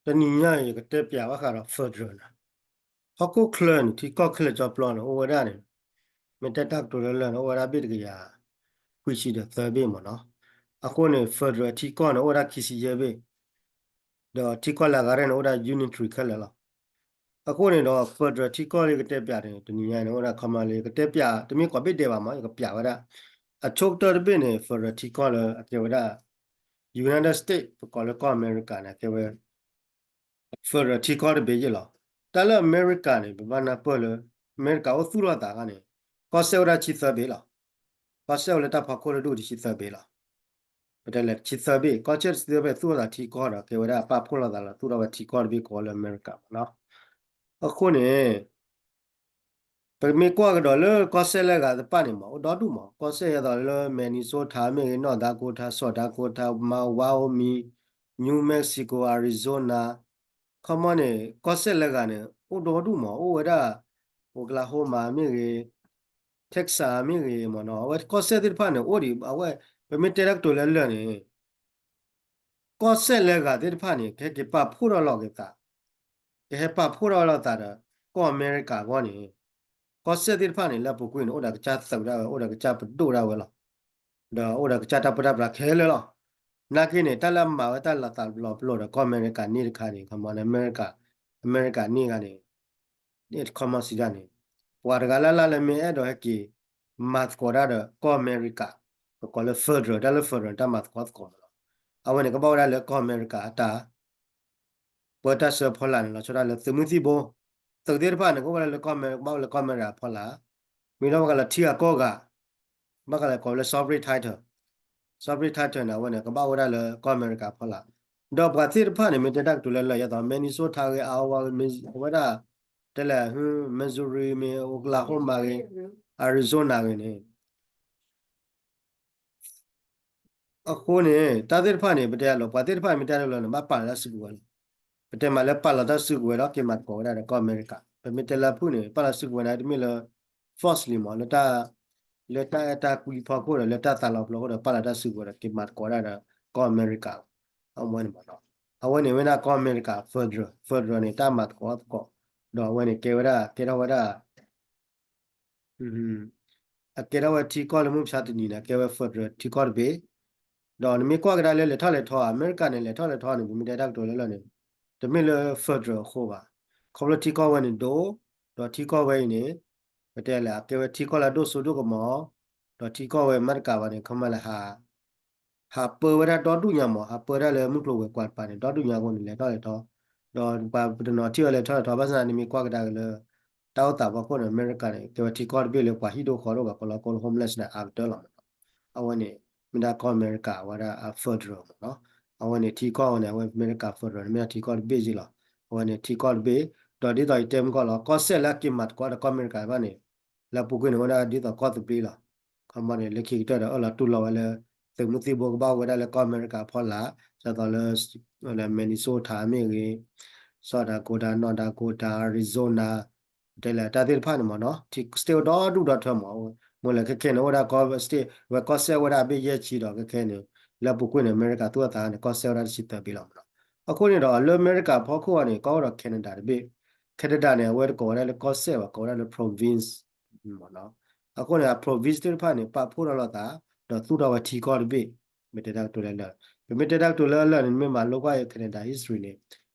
တနံၤညါအံၤ ယကတဲပျးဘၣ်ဃးဒီး federal န့ၣ်, ဟီၣ်ခိၣ်ချၢန့ၣ် ထံကီၢ်ခဲလၢာ်ကၠီပျီန့ၣ် အိၣ်ဝဲဒၣ်န့ၣ်, မ့ၢ်တဲတၢ်ကတိၤလၢလၢာ်န့ၣ် အိၣ်ဝဲဒၣ်ဘ့ၣ်တကယၤခွံဆံဒီးသၢဘ့ၣ်မ့ၢ်နီၤ. အဃိန့ၣ် federal ထံကီၢ်န့ၣ် အိၣ်ဝဲဒၣ်ခံဆံယဲၢ်ဘ့ၣ်, ဒီးထံကီၢ်လၢအဂၤရဲၣ်န့ၣ် အိၣ်ဝဲဒၣ် unitary ခဲလၢာ်လီၤ. အဃိန့ၣ်ဒီး federal ထံကီၢ်လၢယကတဲပျးန့ၣ် တနံၤညါန့ၣ် အိၣ်ဝဲဒၣ် ခီမီလၢ ယကတဲပျး တမ့ၢ်ကိးဘ့ၣ်ဒဲးဘၣ်မ့ၢ် ယကပျးဝဲဒၣ် အဆိကတၢၢ်တဘ့ၣ်န့ၣ် federal ထံကီၢ်လၢအကဲဝဲဒၣ် United States ပကိးလၢကီၢ်အမဲရကၤန့ၣ် အကဲဝဲ federal ထံကီၢ်တဘ့ၣ်ယ့ၢ်လီၤ. တၢ်လၢအမဲရကၤန့ၣ် ပဘၣ်နၢ်ပၢၢ်လၢ အမဲရကၤအိၣ်သူၣ်ထီၣ်သးခါန့ၣ် ကီၢ်စဲၣ်အိၣ်ဒၣ်ဆံသၢဘ့ၣ်လီၤ. ကီၢ်စဲၣ်အိၣ်လၢတၢ်ဖီခိၣ်လၢဒိၣ်တဆံသၢဘ့ၣ်လီၤ. ပတဲလဲၣ်ဆံသၢဘ့ၣ် ကီၢ်စဲၣ်တဆံသၢဘ့ၣ်သူၣ်ထီၣ်သးထံကီၢ်ဒီး ကဲဝဲဒၣ်ပာ်ဖှိၣ်လိာ်သးလီၤ သူၣ်ထီၣ်ဝဲထံကီၢ်တဘ့ၣ်ကိးလၢအမဲရကၤမ့ၢ်နီၤ. အဃိန့ၣ် ပမ့ၢ်ကွၢ်ကဒီးလၢကီၢ်စဲၣ်လၢအဂၤတဖၣ်န့ၣ်မ့ၢ် အိၣ်ဒီဒူၣ်မ့ၢ် ကီၢ်စဲၣ်ဒ်သိးလၢ Minnesota မ့ၢ်ဂ့ၤ North Dakota, South Dakota, Wyoming, New Mexico, Arizona, ခီမီန့ၣ် ကီၢ်စဲၣ်လၢအဂၤန့ၣ် အိၣ်ဒီဒူၣ်မ့ၢ် အိၣ်ဝဲဒၣ် Oklahoma မ့ၢ်ဂ့ၤ Texas မ့ၢ်ဂ့ၤမ့ၢ်နီၤ အဝဲကီၢ်စဲၣ်သ့ၣ်တဖၣ်န့ၣ် အိၣ်ဒံး အဝဲ ပမ့ၢ်တဲတၢ်ကတိၤလၢလၢာ်န့ၣ် ကီၢ်စဲၣ်လၢအဂၤသ့ၣ်တဖၣ်န့ၣ် ကဟဲက့ၤပာ်ဖှိၣ်ထီၣ်လီၤက့ၤသး, ကဟဲပာ်ဖှိၣ်ထီၣ်လီၤသးဒီး ကီၢ်အမဲရကၤအဂီၢ်န့ၣ်, ကီၢ်စဲၣ်သ့ၣ်တဖၣ်န့ၣ် လၢအပူၤကွံာ်န့ၣ် အိၣ်ဒီးကစၢ်သုးဒၣ်ဝဲ အိၣ်ဒီးကစၢ်ပဒိၣ်ဒၣ်ဝဲလီၤ. ဒီးအိၣ်ဒီးကစၢ်တၢ်ပၢတၢ်ပြးခဲလၢာ်လီၤ. နာ်က့န့ၣ် တၢ်လၢအမၤဝဲတၢ်လီၤသးလီၤပလိာ်ဒီးကီၢ်အမဲရကၤန့ၣ်တခါန့ၣ် ခီမီန့ၣ် အမဲရကၤ, အမဲရကၤန့ၣ်ဂၤန့ၣ် ခီမီစံးဒၣ်န့ၣ် ပှၤတဂၤလၢ်လၢ်လၢမ့ၢ်အဲၣ်ဒိးဟဲက့ၤ မၤသကိးတၢ်ဒီးကီၢ်အမဲရကၤ, ပကိးလၢ federal တၢ်လၢ federal တၢ်မၤသကိးသကိးမ့ၢ်နီၤ, အဝဲန့ၣ် ကဘၣ်ဝဲဒၣ်လၢကီၢ်အမဲရကၤအတၢ် ပၢတၢ်ဆှၢဖီလာ်န့ၣ် လီၤဆီဒၣ်တၢ်လၢသုးမုၢ်သံၣ်ဘိ, သုးသ့ၣ်တဖၣ်န့ၣ် ကအိၣ်ဝဲဒၣ်လၢကီၢ်အမဲရကၤ ကဘၣ်အိၣ်လၢကီၢ်အမဲရကၤအဖီလာ်, မ့ၢ်ဒီးဘၣ်ဃးလၢထံဂၤကီၢ်ဂၤ ဘၣ်ဃးလၢကိးဝဲလၢ sovereign title, sovereign title န့ၣ် အဝဲန့ၣ် ကဘၣ်အိၣ်ဝဲဒၣ်လၢကီၢ်အမဲရကၤအဖီလာ်, ဒီးပှၤသ့ၣ်တဖၣ်န့ၣ် မ့ၢ်တဲတၢ်ကတိၤလၢလၢာ် ဒ်သိး Minnesota ဂ့ၤ Iowa ဂ့ၤ အဝဲဒၣ် တဲလဲၣ် Missouri မ့ၢ် Oklahoma ဂ့ၤ Arizona ဂ့ၤန့ၣ် အဃိန့ၣ် တၢ်သ့ၣ်တဖၣ်န့ၣ် ပတဲအလီၤ ပှၤသ့ၣ်တဖၣ်မ့ၢ်တဲအလီၤန့ၣ် ဘၣ်ပာ်လီၤတၢ်စုကဝဲၤလီၤ. ပတဲမးလၢပာ်လီၤတၢ်စုကဝဲၤဒီး က့ၤမၤသကိးဝဲဒၣ်ဒီးကီၢ်အမဲရကၤ, ပမ့ၢ်တဲလၢအဖုၣ်န့ၣ် ပာ်လီၤစုကဝဲၤန့ၣ် တမ့ၢ်လၢ forcefully မ့ၢ် လၢတၢ်အဲၣ်တၢ်ကွံဖီခိၣ်ဒီး လၢတၢ်သးလီၤပလိာ်အဃိဒီး ပာ်လီၤတၢ်စုကဝဲၤဒီး က့ၤမၤသကိးဝဲဒၣ်ဒီးကီၢ်အမဲရကၤ အဝဲန့ၣ်မ့ၢ်နီၤ, အဝဲန့ၣ်ဝဲဒၣ်ကီၢ်အမဲရကၤ federal, federal န့ၣ် တၢ်မၤသကိးသကိး, ဒီးအဝဲန့ၣ်ကဲဝဲဒၣ် ကဲထီၣ်ဝဲဒၣ် အကဲထီၣ်ဝဲထံကီၢ်လၢမုၢ်မဆါတနံၤန့ၣ် အကဲဝဲ federal ထံကီၢ်တဘ့ၣ်, ဒီးနမ့ၢ်ကွၢ်ကဒါလၢလဲၤထီၣ်လဲၤထီ အမဲရကၤန့ၣ် လဲၤထီၣ်လဲၤထီန့ၣ် ပမ့ၢ်တဲတၢ်ကတိၤလၢလၢာ်န့ၣ် တမ့ၢ်လၢ federal အဃိဘၣ်, ခီဖျိထံကီၢ်ဝဲန့ၣ်ဒိၣ်, ဒီးထံကီၢ်ဝဲအံၤန့ၣ် ပတဲလဲၣ် အကဲဝဲထံကီၢ်လၢအဒိၣ်စိဒိၣ်ကမီၤ, ဒီးထံကီၢ်ဝဲမ့ၢ်တကးဘၣ်န့ၣ် ခီမီလၢ ဟးပၢဝဲဒၣ်ဒီဒူၣ်ညါမး ဟးပၢဒၣ်လၢမုၢ်ကျိၤဝဲၤကွာ်တပၤန့ၣ် ဒီဒူၣ်ညါအဃိန့ၣ် လဲၤထီၣ်လဲၤထီ, ဒီးပှၤပတနီၤထံၣ်ဝဲလဲၤထီၣ်လဲၤထီ ဘၣ်ဆၣ်သနာ်က့ နမ့ၢ်ကွၢ်ကဒါက့ၤလၢ တၢ်အိၣ်သးဖီခိၣ်န့ၣ် အမဲရကၤန့ၣ် ကဲဝဲထံကီၢ်တဘ့ၣ်လၢပှၤဟံၣ်ဒိၣ်ဃီဒိၣ်ဘၣ် ကိးလီၤကိးလၢ homeless န့ၣ် အါကတၢၢ်လီၤမး, အဝဲန့ၣ် မ့ၢ်ဒၣ်ကီၢ်အမဲရကၤဝဲဒၣ်အ federal မးနီၤ, အဝဲန့ၣ်ထံကီၢ်ဝဲန့ၣ် အဝဲအမဲရကၤ federal န့ၣ် မ့ၢ်ဒၣ်ထံကီၢ်တဘ့ၣ်ယ့ၢ်လီၤ, အဝဲန့ၣ်ထံကီၢ်တဘ့ၣ်, ဒီးဒ်သိးယတဲမုၢ်ကီၢ်လီၤ ကီၢ်စဲၣ်လၢအက့ၤမၤသကိးဒီးကီၢ်အမဲရကၤဘၣ်န့ၣ် လၢအပူၤကွံာ်န့ၣ် အိၣ်ဝဲဒၣ်ဒ်သိးကီၢ်သဘျ့လီၤ. ခီမီန့ၣ် လၢခံကတၢၢ်ဒီး အၢၣ်လီၤတူၢ်လိာ်ဝဲလၢ သုးမုၢ်သံၣ်ဘိကဘၣ်အိၣ်ဝဲဒၣ်လၢကီၢ်အမဲရကၤအဖီလာ်, ဒ်သိးလၢ လၢ Minnesota မ့ၢ်ဂ့ၤ, South Dakota, North Dakota, Arizona, တဲလဲၣ် တၢ်သ့ၣ်တဖၣ်န့ၣ်မ့ၢ်နီၤ state အိၣ်ဒီဒူၣ်ဒီထၢမး, မ့ၢ်လဲၣ်ခဲခဲန့ၣ် အိၣ်ဝဲဒၣ်ကီၢ် state ဝဲကီၢ်စဲၣ်ဝဲဒၣ်အဘ့ၣ်ယဲၢ်ဆံဒီး ခဲခဲန့ၣ် လၢအပူၤကွံာ်န့ၣ် အမဲရကၤသူၣ်ထီၣ်သးန့ၣ် ကီၢ်စဲၣ်ဝဲဒၣ်တဆံသၢဘ့ၣ်လီၤမ့ၢ်နီၤ. အဃိန့ၣ်ဒီး လၢအမဲရကၤဖီခိၣ်အံၤန့ၣ် ကီၢ်အိၣ်ဒီး Canada တဘ့ၣ်, Canada န့ၣ် အဝဲတကိးဝဲဒၣ်လၢကီၢ်စဲၣ်ဘၣ် ကိးဝဲဒၣ်လၢ province မ့ၢ်နီၤ. အဃိန့ၣ် အ province သ့ၣ်တဖၣ်န့ၣ် ပာ်ဖှိၣ်ထီၣ်လိာ်သး ဒီးသူၣ်ထီၣ်ဝဲထံကီၢ်တဘ့ၣ်, မ့ၢ်တဲတၢ်ကတိၤလၢလၢာ်, ပမ့ၢ်တဲတၢ်ကတိၤလၢလၢာ်န့ၣ် မ့ၢ်မၤလိကွၢ်အံၤ Canada history န့ၣ်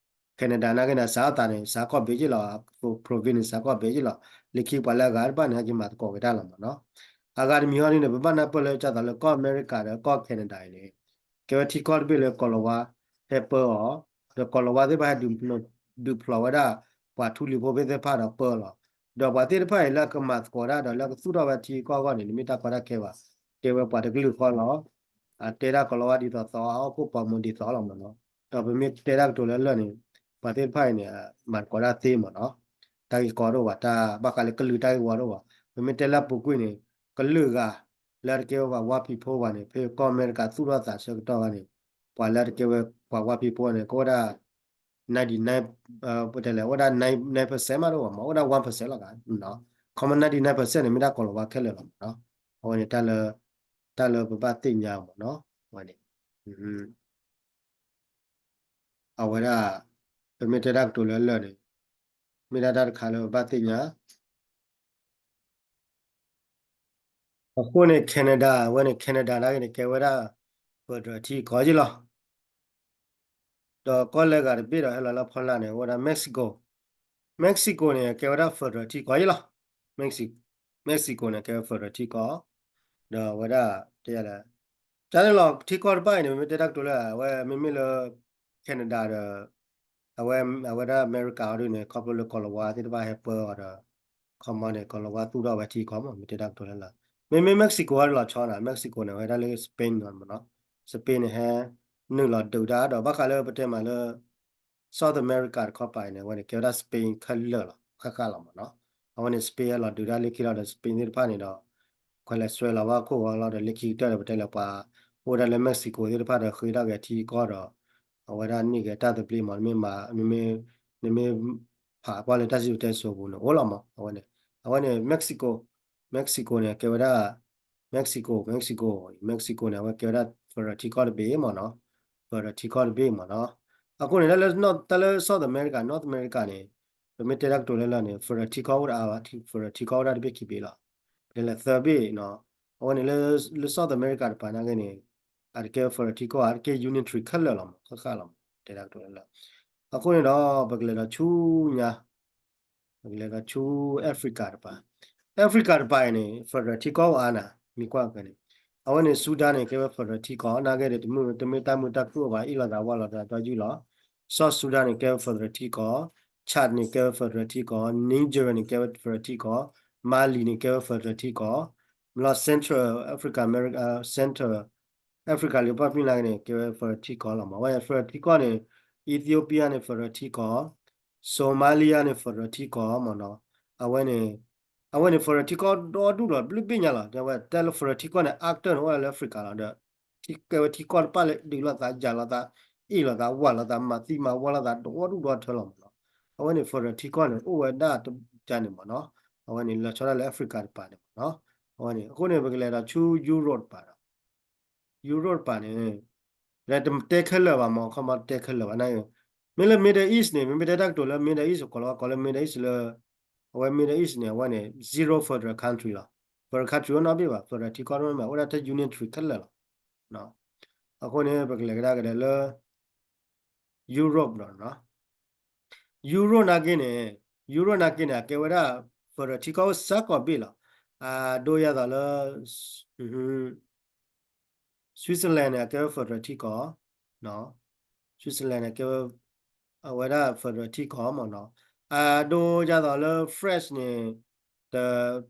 Canada နာ်က့န့ၣ် စးထီၣ်သးန့ၣ် စးကီၢ်ဘ့ၣ်ယ့ၢ်လီၤ, province န့ၣ် စးကီၢ်ဘ့ၣ်ယ့ၢ်လီၤ, လၢခံပှၤလၢအဂၤတဖၣ်န့ၣ် ဟဲက့ၤမၤသကိးက့ၤတၢ်လီၤမ့ၢ်နီၤ. အဂၤတမံၤဟီဒ်န့ၣ် ပဘၣ်နၢ်ပၢၢ်လၢကသိးလၢကီၢ်အမဲရကၤဒီးကီၢ် Canada အံၤန့ၣ် ကဲဝဲထံကီၢ်တဘ့ၣ်လၢကီၤလၤဝါ ဟဲပၢအီၤ, ဒီးကီၤလၤဝါသ့ၣ်တဖၣ်ဟဲဒုးဖျိးဝဲဒၣ် ပှၤထူလံၤဖိသ့ၣ်တဖၣ်ဒီးပၢအီၤလီၤ. ဒီးပှၤသ့ၣ်တဖၣ်အံၤလၢကမၤသကိးတၢ်ဒီးလၢကသူၣ်ထီၣ်ဝဲထံကီၢ်အဂီၢ်န့ၣ် တမ့ၢ်တၢ်ကီတၢ်ခဲဘၣ်, တဲဝဲပှၤတကလုာ်ဃီလီၤ. အတဲဒၣ်ကီၤလၤဝါဒ်သိးသိး အဟီၣ်ခိၣ်ပှၤမူဒ်သိးလီၤမ့ၢ်နီၤ. ဒီးပမ့ၢ်တဲတၢ်ကတိၤလၢလၢာ်န့ၣ် ပှၤသ့ၣ်တဖၣ်အံၤန့ၣ် မၤသကိးတၢ်သ့မ့ၢ်နီၤ. တၢ်ဂ့ၢ်ကီတအိၣ်ဘၣ်, တၢ်ဘၣ်ဃးလၢကလုာ်တၢ်ဂ့ၢ်ဝီတအိၣ်ဘၣ်. ပမ့ၢ်တဲလၢအပူၤကွံာ်န့ၣ် ကလုာ်ဂၤ လၢတကဲဝဲပှၤ white people ဘၣ်န့ၣ် ဖဲကီၢ်အမဲရကၤသူၣ်ထီၣ်သးဆၢကတီၢ်ဘၣ်န့ၣ် ပှၤလၢတကဲဝဲပှၤ white people န့ၣ် ကအိၣ်ဝဲဒၣ် ninety nine, ပတဲလဲၣ် အိၣ်ဝဲဒၣ် nine percent မးတအိၣ်ဘၣ်မး အိၣ်ဝဲဒၣ် one percent လီၤဂၤ, ခီမီ ninety nine percent န့ၣ် မ့ၢ်ဒၣ်ကီၤလၤဝါခဲလၢာ်လီၤမ့ၢ်နီၤ. အဝဲန့ၣ် တၢ်လၢ တၢ်လၢပဘၣ်သ့ၣ်ညါမ့ၢ်နီၤ. အဝဲန့ၣ် အဝဲဒၣ် ပမ့ၢ်တဲတၢ်ကတိၤလၢအလၢာ်န့ၣ် မ့ၢ်ဒၣ်တၢ်တခါလၢပဘၣ်သ့ၣ်ညါ အဃိန့ၣ် Canada အဝဲန့ၣ် Canada နာ်က့န့ၣ် ကဲဝဲဒၣ် federal ထံကီၢ်ယ့ၣ်လီၤ. ဒီးကီၢ်လၢဂၤတဘ့ၣ်ဒီးဟဲလီၤလၢဖီလာ်န့ၣ် အိၣ်ဝဲဒၣ် Mexico, Mexico န့ၣ် ကဲဝဲဒၣ် federal ထံကီၢ်ယ့ၣ်လီၤ. Mexico, Mexico န့ၣ် ကဲဝဲ federal ထံကီၢ်, ဒီးအဝဲဒၣ် တဲယၤလဲၣ်, ကန့ၣ်လီၤ ထံကီၢ်တဖၣ်အံၤန့ၣ် မ့မ့ၢ်တဲတၢ်ကတိၤလၢ အဝဲမ့မ့ၢ်လၢ Canada ဒီး အဝဲ အဝဲဒၣ်အမဲရကၤအီၤဒ်န့ၣ် ခီဖျိလၢကီၤလၤဝါသ့ၣ်တဖၣ်ဟဲပၢအီၤဒီး ခီမီန့ၣ် ကီၤလၤဝါသူၣ်ထီၣ်ဝဲထံကီၢ်မး မ့ၢ်တဲတၢ်ကတိၤလၢလၢ မ့မ့ၢ် Mexico အီၤဒ်လီၤဆီနၤ Mexico န့ၣ် ဝဲဒၣ်လၢ Spain မးနီၤ, Spain န့ၣ် ဟဲနုာ်လီၤဒုးတၢ်ဒီး ဘၣ်ဃးလၢပတဲမးလၢ South America တခီပၤအံၤန့ၣ် အဝဲန့ၣ် ကဲဝဲဒၣ် Spain ခဲလၢာ်လီၤ ဃၣ်ဃၣ်လီၤမးနီၤ, အဝဲန့ၣ် Spain ဟဲလီၤဒုးတၢ်လၢခံလီၤဒီး Spain သ့ၣ်တဖၣ်န့ၣ်ဒီး ခွဲးလဲၤစွဲလီၤဘၣ်ခိၣ်ဂီၤလီၤဒီး လၢခံကတၢၢ်ဒီး ပတဲလၢပှၤ အိၣ်ဝဲဒၣ်လၢ Mexico သ့ၣ်တဖၣ်ဒီး ဃ့ထီၣ်က့ၤထံကီၢ်ဒီး အဝဲဒၣ်န့ၢ်က့ၤတၢ်သဘျ့မး နမ့ၢ်မၤ နမ့ၢ် နမ့ၢ်ဖးကွၢ်လၢတၢ်စံၣ်စိၤတဲစိၤပူၤန့ၣ် အိၣ်လီၤမး အဝဲန့ၣ် အဝဲန့ၣ် Mexico, Mexico န့ၣ် ကဲဝဲဒၣ် Mexico, Mexico, Mexico န့ၣ် အဝဲကဲဝဲဒၣ် federal ထံကီၢ်တဘ့ၣ်မးနီၤ, federal ထံကီၢ်တဘ့ၣ်မးနီၤ, အဃိန့ၣ် တၢ်လၢ တၢ်လၢ South America, North America န့ၣ် ပမ့ၢ်တဲတၢ်ကတိၤလၢလၢ်န့ၣ် federal ထံကီၢ်အိၣ်တအါဘၣ်, federal ထံကီၢ်အိၣ်ဒၣ်တဘ့ၣ်ခံဘ့ၣ်လီၤ, ပတဲလၢသၢဘ့ၣ်နီၤ, အဝဲန့ၣ်လၢ လၢ South America တပၤနာ်က့န့ၣ် အတကဲ federal ထံကီၢ် အတကဲ unitary ခဲလၢာ်လီၤမး ဃၣ်ဃၣ်လီၤမး တဲတၢ်ကတိၤလၢလၢ်, အဃိန့ၣ်ဒီး ပကလဲၤဒီးဆူညါ ပကလဲၤဒီးဆူ Africa တပၤ, Africa တပၤအံၤန့ၣ် federal ထံကီၢ်အိၣ်အါနၤ မ့ၢ်ကွၢ်က့ၤန့ၣ်, အဝဲန့ၣ် Sudan န့ၣ် ကဲဝဲ federal ထံကီၢ် နာ်က့ဒီး တမ့ၢ်တၢ်မုာ်တၢ်ခုၣ်အိၣ်ဘၣ် အ့ၣ်လိာ်သးဝါလိာ်သးဒီးယုၢ်လီၤ, South Sudan န့ၣ် ကဲဝဲ federal ထံကီၢ်, Chad န့ၣ် ကဲဝဲ federal ထံကီၢ်, Niger န့ၣ် ကဲဝဲ federal ထံကီၢ်, Mali န့ၣ် ကဲဝဲ federal ထံကီၢ်, မ့ၢ်လီၤ Central Africa America Central Africa လၢပှၢ်ပျံၤနာ်က့န့ၣ် ကဲဝဲ federal ထံကီၢ်လီၤမး, အဝဲ federal ထံကီၢ်န့ၣ် Ethiopia န့ၣ် federal ထံကီၢ်, Somalia န့ၣ် federal ထံကီၢ်မးနီၤ, အဝဲန့ၣ် အဝဲန့ၣ် federal ထံကီၢ်ဒီဒူၣ်လီၤ ဘျုးဘ့ၣ်ညါလီၤ, အဝဲတဲလၢ federal ထံကီၢ်န့ၣ် actor န့ၣ် အိၣ်ဒၣ်လၢ Africa လီၤဒီး ထံကဲဝဲထံကီၢ်တဖၣ်လၢဒုးလိာ်သးယၤလိာ်သး အ့ၣ်လိာ်သးဝါလိာ်သး မၤသံမၤဝီလိာ်သး ဒီဒူၣ်ဒီထၢလီၤမးနီၤ, အဝဲန့ၣ် federal ထံကီၢ်န့ၣ် အိၣ်ဝဲဒၣ်တကန့ၣ်မးနီၤ, အဝဲန့ၣ်လီၤဆီဒၣ်လၢ Africa တပၤန့ၣ်မးနီၤ, အဝဲန့ၣ် အဃိန့ၣ် ပကလဲၤဒီးဆူ Europe တပၤဒီး Europe တပၤန့ၣ် လၢတတဲခဲလၢာ်ဘၣ်မး ခီမီတဲခဲလၢာ်ဘၣ်နာ်က့, မ့ၢ်လၢ Middle East န့ၣ် မ့မ့ၢ်တဲတၢ်ကတိၤလၢ Middle East ကိးလီၤ ကိးလၢ Middle East လၢ အဝဲ Middle East န့ၣ် အဝဲန့ၣ် zero federal country လီၤ, federal country အိၣ်နီတဘ့ၣ်ဘၣ်, federal ထံကီၢ်တမ့ၢ်ဘၣ် အိၣ်ဒၣ်ထဲ unitary ခဲလၢာ်လီၤ, အဃိန့ၣ် ပကလဲၤကဒါကဒီးလၢ Europe ဒီး Europe နာ်က့န့ၣ် Europe နာ်က့န့ၣ် အကဲဝဲဒၣ် federal ထံကီၢ်အိၣ်စ့ၢ်ကီးဘ့ၣ်လီၤ, အဒိယၤသိးလၢ Switzerland န့ၣ် အကဲဝဲ federal ထံကီၢ်, Switzerland န့ၣ် ကဲဝဲ အဝဲဒၣ် federal ထံကီၢ်မးနီၤ, အဒိယၤသိးလၢ France န့ၣ် တ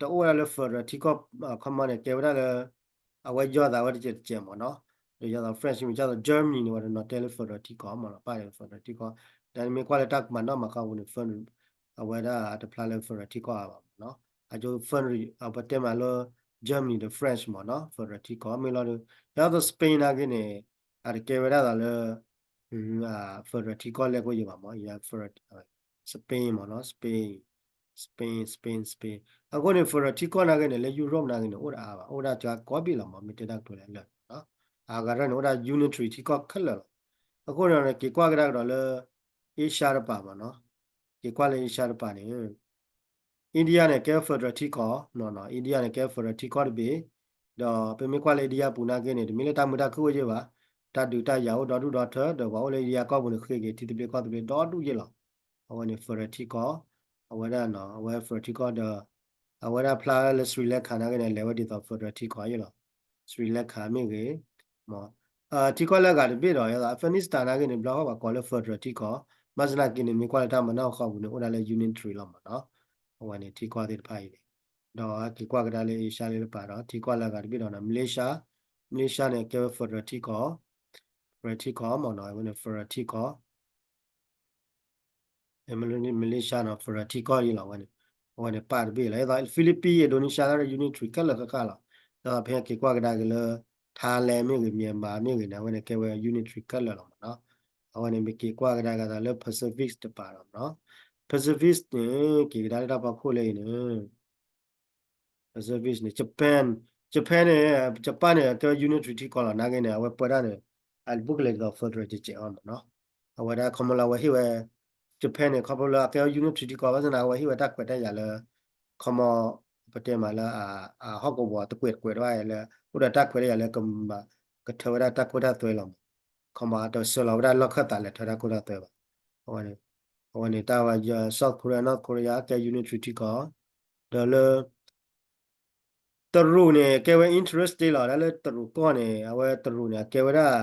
အိၣ်ဝဲဒၣ်လၢ federal ထံကီၢ်, ခီမီန့ၣ် ကဲဝဲဒၣ်လၢ အဝဲယီၤသးဝဲတစဲးတစဲးမးနီၤ, ဒီးယၤသိး France မ့ၢ်ယၤသိး Germany န့ၣ် ဝဲတနီၤတဲလၢ federal ထံကီၢ်မးနီၤ, ပၣ်လၢ federal ထံကီၢ်, ဒီးနမ့ၢ်ကွၢ်လၢတၢ်ကမၤနီၣ်မၤဃါပူၤန့ၣ် အဝဲဒၣ်အတဖျါလၢ federal ထံကီၢ်အါဘၣ်မးနီၤ, အကၠိ federal ပတဲမးလၢ Germany ဒီး France မးနီၤ federal ထံကီၢ်မ့ၢ်လီၤဒီး ယၤသိး Spain နာ်က့န့ၣ် အတကဲဝဲဒၣ်သိးလၢ federal ထံကီၢ်လဲၣ်ကအိယၤဘၣ်မး, Spain မးနီၤ Spain, Spain, Spain, Spain အဃိန့ၣ် federal ထံကီၢ်နာ်က့န့ၣ် လၢ Europe နာ်က့န့ၣ် အိၣ်တအါဘၣ်, အိၣ်ဒၣ်ကၠီကိးဘ့ၣ်လီၤမး, မ့ၢ်တဲတၢ်ကတိၤလၢလၢာ်နီၤ, အဂၤတဖၣ်န့ၣ် အိၣ်ဒၣ် unitary ထံကီၢ်ခဲလၢာ်လီၤ, အဃိန့ၣ် က့ၤကွၢ်ကဒါကဒီးလၢ Asia တပၤမးနီၤ, က့ၤကွၢ်လၢ Asia တပၤန့ၣ် India န့ၣ် ကဲ federal ထံကီၢ်, India န့ၣ် ကဲ federal ထံကီၢ်တဘ့ၣ်, ဒီးပမ့ၢ်ကွၢ်လၢ India ပူၤနာ်က့န့ၣ် တမ့ၢ်လၢတၢ်မုာ်တၢ်ခုၣ်အိၣ်ယဲၢ်ဘၣ်, တၢ်ဒုးတၢ်ယၤအိၣ်ဒီဒူၣ်ဒီထၢ, ဒီးပှၤအိၣ်လၢ India ကီၢ်ပူၤန့ၣ် ဃ့က့ၤထံသဘျ့ကီၢ်သဘျ့ဒီဒူၣ်ယဲၢ်လီၤ, အဝဲန့ၣ် federal ထံကီၢ်, အဝဲဒၣ် အဝဲ federal ထံကီၢ်ဒီး အဝဲဒၣ်ဖျါလၢ Sri Lanka နာ်က့န့ၣ် လဲၤဝဲဒ်သိး federal ထံကီၢ်ယဲၢ်လီၤ, Sri Lanka မ့ၢ်ဂ့ၤ ထံကီၢ်လၢအဂၤတဘ့ၣ်ဒီး ယၤသိး Afghanistan နာ်က့န့ၣ် ဘျီဃီပှၤကိးလၢ federal ထံကီၢ်, ဘၣ်ဆၣ်နာ်က့န့ၣ် မ့ၢ်ကွၢ်လၢတၢ်မၤနီၣ်ဃီပူၤန့ၣ် အိၣ်ဒၣ်လၢ unitary လီၤမးနီၤ, အဝဲန့ၣ်ထံကီၢ်သ့ၣ်တဖၣ်အံၤန့ၣ်, ဒီးက့ၤကွၢ်ကဒါလၢ Asia လၢတပၤဒီး ထံကီၢ်လၢအဂၤတဘ့ၣ်ဒီး Malaysia, Malaysia န့ၣ် ကဲဝဲ federal ထံကီၢ်, federal ထံကီၢ်မးနီၤ, အဝဲန့ၣ် federal ထံကီၢ် Malaysia နီၤ federal ထံကီၢ်အံၤလီၤ, အဝဲန့ၣ် အဝဲန့ၣ်ပၣ်တဘ့ၣ်လီၤ, ယၤသိး Philippines, Indonesia လၢ unitary ခဲလၢာ်ဃၣ်ဃၣ်လီၤ, ဒီးဖဲက့ၤကွၢ်ကဒါက့ၤလၢ Thailand မ့ၢ်ဂ့ၤ Myanmar မ့ၢ်ဂ့ၤန့ၣ် အဝဲန့ၣ်ကဲဝဲ unitary ခဲလၢာ်လီၤမးနီၤ, အဝဲန့ၣ်မ့ၢ်က့ၤကွၢ်ကဒါက့ၤသးလၢ Pacific တပၤလီၤမးနီၤ, Pacific န့ၣ် က့ၤကဒါလၢတၢ်ဖီခိၣ်လၢအံၤန့ၣ် Pacific န့ၣ် Japan, Japan န့ၣ် Japan န့ၣ် ကဲဝဲ unitary ထံကီၢ်လီၤ, နာ်က့န့ၣ် အဝဲပၢတၢ်န့ၣ် အဘူးကလဲၤဒ်သိး federal ကဲးကဲးအီၤမးနီၤ, အဝဲဒၣ်ခီမီလၢအဝဲဟ့ၣ်ဝဲ Japan န့ၣ် ခီဖျိလၢအကဲဝဲ unitary ထံကီၢ် ဘၣ်ဆၣ်သနာ်က့ အဝဲဟ့ၣ်ဝဲတၢ်ခွဲးတၢ်ယာ်လၢ ခီမီ ပတဲမးလၢ အဟီၣ်ကဝီၤတကွဲးတကွဲးတဘၣ်လၢ အိၣ်ဒီးတၢ်ခွဲးတၢ်ယာ်လၢကမၤ ကထၢဝဲဒၣ်တၢ်ခိတၢ်သွဲလီၤမး. ခီမီ တဆှၢလီၤဝဲဒၣ်လီၢ်ခၢၣ်သးလဲၤထၢတၢ်ခိတၢ်သွဲဘၣ်. အဝဲန့ၣ် အဝဲန့ၣ်တၢ်ဝဲ South Korea North Korea ကဲ unitary ထံကီၢ် ဒီးလၢ တရူးန့ၣ် ကဲဝဲ interest state လီၤ. ဒ်လၢတရူးကီၢ်န့ၣ် အဝဲတရူးန့ၣ် အကဲဝဲဒၣ်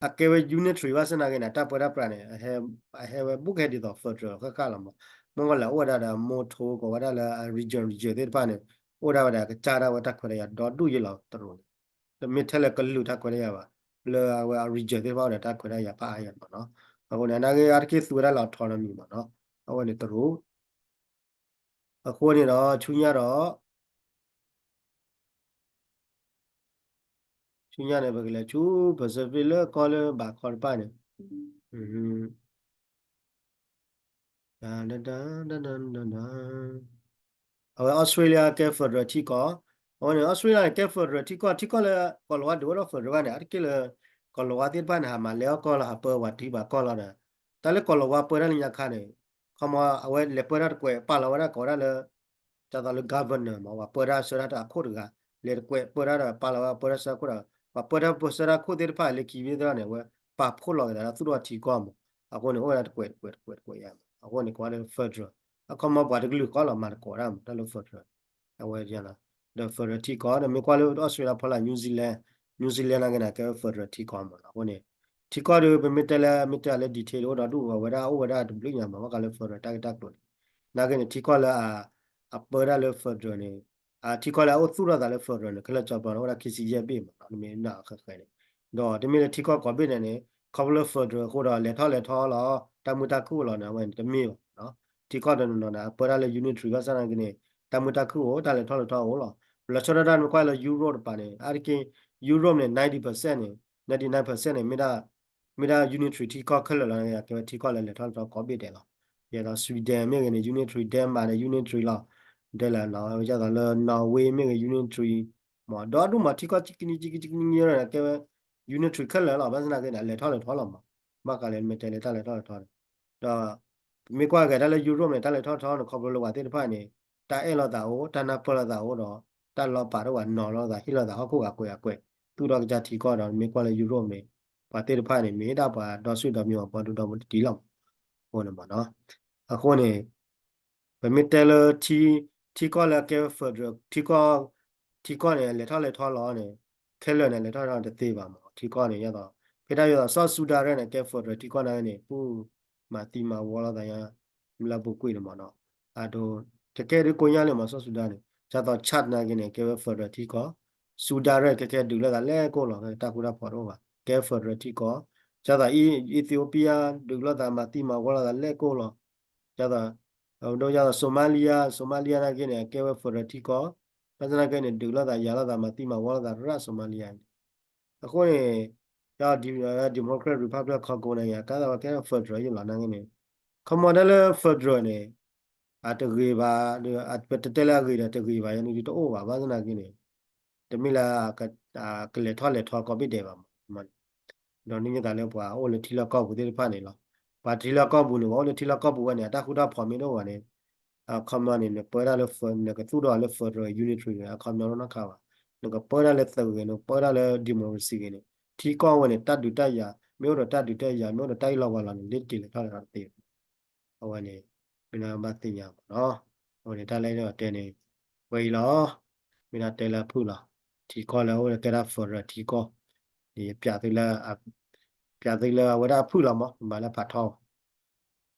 အကဲဝဲ unitary ဘၣ်ဆၣ်သနာ်က့န့ၣ် တၢ်ပၢတၢ်ပြးန့ၣ် အဟဲဝဲဘူးကဟဲဒ်သိး federal ဃၣ်ဃၣ်လီၤမး. မ့ၢ်ဝဲလဲၤအိၣ်ဝဲဒၣ်ဒီး မီထိ ကိးဝဲဒၣ်လၢ region region သ့ၣ်တဖၣ်န့ၣ် အိၣ်ဒၣ်ဝဲဒၣ်ကစၢ်ဒၣ်ဝဲတၢ်ခွဲးတၢ်ယာ်ဒီဒူၣ်ယဲလီၤ တရူးန့ၣ်. တမ့ၢ်ထဲလၢကလုာ်တၢ်ခွဲးတၢ်ယာ်ဘၣ်, လၢအဝဲအ region သ့ၣ်တဖၣ်အိၣ်ဒီးတၢ်ခွဲးတၢ်ယာ်ဖးအါယဲမးနီၤ. အဃိန့ၣ် နာ်က့အါတက့ၢ်သူဝဲဒၣ်လၢ autonomy မးနီၤ. အဝဲန့ၣ်တရူး အဃိန့ၣ်ဒီး ဆူညါဒီး ဆူညါန့ၣ် ပကလဲၤဆူ Pacific လၢကီၢ်လၢဘးခီတဖၣ်န့ၣ် အဝဲ Australia ကဲ federal ထံကီၢ်, အဝဲန့ၣ် Australia န့ၣ် ကဲ federal ထံကီၢ်, ထံကီၢ်လၢကီၢ်လီၤဝါဒုးအိၣ်ဒီး federal ဘၣ်န့ၣ် အါတက့ၢ်လၢ ကီၢ်လီၤဝါသ့ၣ်တဖၣ်န့ၣ် ဟးမၤလဲၤအီၣ်ကီၢ်လီၤ ဟးပၢပှၤထံပှၤကီၢ်လီၤဒီး တၢ်လၢကီၢ်လီၤဝါပၢတၢ်လၢညါခါန့ၣ် ခီမီ အဝဲလဲၤပၢတၢ်တကွဲး ပာ်လီၤဝဲဒၣ်ကိးဝဲဒၣ်လၢ ဒ်သိးလၢ governor မး ပှၤပၢတၢ်ဆၢတၢ်အခိၣ်တဂၤ လဲၤတကွဲးပၢတၢ်ဒီး ပာ်လီၤဝဲပၢတၢ်ဆၢတၢ်အခိၣ်ဒီး ပှၤပၢတၢ်ဆၢတၢ်အခိၣ်သ့ၣ်တဖၣ်လၢခံမ့ၢ်သ့ၣ်တဖၣ်န့ၣ် အဝဲပာ်ဖှိၣ်လီၤက့ၤသးဒီးသူၣ်ထီၣ်ထံကီၢ်မး. အဃိန့ၣ် အိၣ်ဝဲဒၣ်တကွဲးတကွဲးတကွဲးတကွဲးယါမး. အဃိန့ၣ် ကိးဝဲလၢ federal အခီမီပှၤတကလုာ်ဃီလီၤ မၤတကိးတၢ်မး တၢ်လၢ federal အဝဲဒ်လီၤ. ဒီး federal ထံကီၢ် ဒီးမ့ၢ်ကွၢ်လၢ Australia ဖီလာ် New Zealand, New Zealand နာ်က့န့ၣ် ကဲဝဲ federal ထံကီၢ်မးနီၤ. အဃိန့ၣ် ထံကီၢ်ဒီး ပမ့ၢ်တဲလၢ မ့ၢ်တဲလၢ detail အိၣ်ဒီးဒူၣ်ဝဲဒၣ် အိၣ်ဝဲဒၣ်တဘျုးညါမး ဘၣ်ဃးလၢ federal တၢ်ဂ့ၢ်တၢ်ကျိၤန့ၣ် နာ်က့န့ၣ် ထံကီၢ်လၢ အပၢတၢ်လၢ federal န့ၣ် ထံကီၢ်လၢအအိၣ်သူၣ်ထီၣ်သးလၢ federal န့ၣ် ခဲလၢာ်ကၠီပျီန့ၣ် အိၣ်ဝဲဒၣ်ခံဆံယဲၢ်ဘ့ၣ်မးနီၤ နမ့ၢ်နာ်ဃဲဃဲန့ၣ် ဒီးတမ့ၢ်လၢထံကီၢ်ကိးဘ့ၣ်န့ၣ်န့ၣ် ခီဖျိလၢ federal အဃိဒီး လဲၤထီၣ်လဲၤထီလီၤ တၢ်မုာ်တၢ်ခုၣ်အိၣ်လီၤန့ၣ် အဝဲန့ၣ်တမ့ၢ်ဘၣ်နီၤ. ထံကီၢ်တနီၤနီၤန့ၣ် အပၢတၢ်လၢ unitary ဘၣ်ဆၣ်သနာ်က့န့ၣ် တၢ်မုာ်တၢ်ခုၣ်အိၣ် တၢ်လဲၤထီၣ်လဲၤထီအိၣ်လီၤ. လီၤဆီဒၣ်တၢ်မ့ၢ်ကွၢ်လၢ Europe တပၤန့ၣ် အါတက့ၢ် Europe န့ၣ် ninety percent န့ၣ် ninety nine percent န့ၣ် မ့ၢ်ဒၣ် မ့ၢ်ဒၣ် unitary ထံကီၢ်ခဲလၢာ်လီၤန့ၣ် အကဲဝဲထံကီၢ်လၢလဲၤထီၣ်လဲၤထီကိးဘ့ၣ်ဒဲးလီၤ. ဒ်သိး Sweden မ့ၢ်ဂ့ၤန့ၣ် unitary, Denmark န့ၣ် unitary လီၤ. ဒ်လဲၣ်နီၤ ဒ်သိးလၢ Norway မ့ၢ်ဂ့ၤ unitary မး ဒီဒူၣ်မး ထံကီၢ်ကကနံကကနံန့ၣ် ကဲဝဲ unitary ခဲလၢာ်လီၤ. ဘၣ်ဆၣ်သနာ်က့န့ၣ် အလဲၤထီၣ်လဲၤထီလီၤမး ဘၣ်ဃးလၢမ့ၢ်တဲလၢတၢ်လဲၤထီၣ်လဲၤထီန့ၣ် ဒီး မ့ၢ်ကွၢ်က့ၤတၢ်လၢ Europe န့ၣ် တၢ်လဲၤထီၣ်ထီန့ၣ် ခီဖျိလၢပှၤသ့ၣ်တဖၣ်န့ၣ် တၢ်အဲၣ်လိာ်သးအိၣ် တၢ်နၢ်ပၢၢ်လိာ်သးအိၣ်ဒီး တၢ်လီၤပာ်တအိၣ်ဘၣ် နီၤလိာ်သး ဟ့ၣ်လိာ်သးဟီၣ်ခိၣ်ဂၤကွဲးဂၤကွဲး သူၣ်ထီၣ်ကစၢ်ထံကီၢ်ဒီး မ့ၢ်ကွၢ်လၢ Europe န့ၣ် ပှၤသ့ၣ်တဖၣ်န့ၣ် မ့ၢ်ဒၣ်ပှၤဒီစံၣ်ဒီမံၤ ပှၤဘီဒိဒီမုၢ်တတံၤလီၤမး အဃိန့ၣ်မးနီၤ အဃိန့ၣ် ပမ့ၢ်တဲလၢ ထံကီၢ်လၢအကဲ federal ထံကီၢ် ထံကီၢ်န့ၣ် လဲၤထီၣ်လဲၤထီလီၤန့ၣ် ခဲလၢာ်န့ၣ် လဲၤထီၣ်လဲၤထီတသ့ဘၣ်မး ထံကီၢ်န့ၣ် ဒ်သိး ဖဲဒၣ်ဒ်သိး South Sudan န့ၣ် ကဲ federal ထံကီၢ်နာ်က့န့ၣ် ပူၣ်မၤသံမၤဝီလိာ်သးညါ လၢပူၤကွံာ်န့ၣ်မးနီၤ အဒိ ကဲကဲဒုးကိညါလံမး South Sudan န့ၣ် ဒ်သိး Chad နာ်က့န့ၣ် ကဲဝဲ federal ထံကီၢ် Sudan န့ၣ် ကဲကဲဒုးလိာ်သးလဲၣ်ကိၢ်လီၤ တၢ်ဃူတၢ်ဖိးတအိၣ်ဘၣ် ကဲ federal ထံကီၢ် ဒ်သိး Ethiopia ဒုးလိာ်သးမၤသံမၤဝီလိာ်သးလဲၣ်ကိၢ်လီၤ ဒ်သိး ဒ်သိး Somalia, Somalia နာ်က့န့ၣ် အကဲဝဲ federal ထံကီၢ် ဘၣ်ဆၣ်သနာ်က့န့ၣ် ဒုးလိာ်သးယၤလိာ်သးမၤသံမၤဝီလိာ်သးရၣ် Somalia န့ၣ် အဃိန့ၣ် ဒ် Democratic Republic Congo န့ၣ် ကဲသးဝဲကဲ federal ယလီၤနာ်က့န့ၣ် ခီမီတၢ်လၢ federal န့ၣ် အတဂ့ၤဘၣ် ပတတဲလၢအဂ့ၤဒီးတဂ့ၤဘၣ် ယန့ၣ်တအိၣ်ဘၣ် ဘၣ်ဆၣ်သနာ်က့န့ၣ် တမ့ၢ်လၢ ကလဲၤထီၣ်လဲၤထီကိးဘ့ၣ်ဒဲးဘၣ်မး ဒီးန့ၣ်မ့ၢ်သးလၢပှၤအိၣ်လၢထံလီၢ်ကီၢ်ပူၤသ့ၣ်တဖၣ်န့ၣ်လီၤ. ပှၤထံလီၢ်ကီၢ်ပူၤန့ၣ် ပှၤအိၣ်လၢထံလီၢ်ကီၢ်ပူၤဝဲန့ၣ် အတၢ်ဃူတၢ်ဖိးမ့ၢ်တအိၣ်ဘၣ်န့ၣ် အခီပညီန့ၣ် နပၢဒၣ်လၢ နကသူၣ်ထီၣ်လၢ federal unitary အခီပညီနီတခါဘၣ်. နကပၢဒၣ်လၢသုးဂ့ၤ နကပၢဒၣ်လၢ democracy ဂ့ၤန့ၣ် ထံကီၢ်ဝဲန့ၣ် တၢ်ဒုးတၢ်ယၤ မ့ၢ်အိၣ်ဒီးတၢ်ဒုးတၢ်ယၤ မ့ၢ်အိၣ်ဒီးတၢ်အံၣ်လီၤဝါလီၤန့ၣ် လ့တက့ၤလဲၤထီၣ်လဲၤထီတသ့ဘၣ် အဝဲန့ၣ် မ့ၢ်ဒၣ်ဘၣ်သ့ၣ်ညါမးနီၤ. အဝဲန့ၣ် တၢ်လၢယတဲန့ၣ် ဝဲအံၤလီၤ. မ့ၢ်ဒၣ်တဲလၢအဖုၣ်လီၤ. ထံကီၢ်လၢအအိၣ်လၢကဲဒၣ် federal ထံကီၢ် န့ၣ် ယပျးသုလၢ ပျးသုလၢအဝဲဒၣ်အဖုၣ်လီၤမး မၤလၢဖးထီဘၣ်.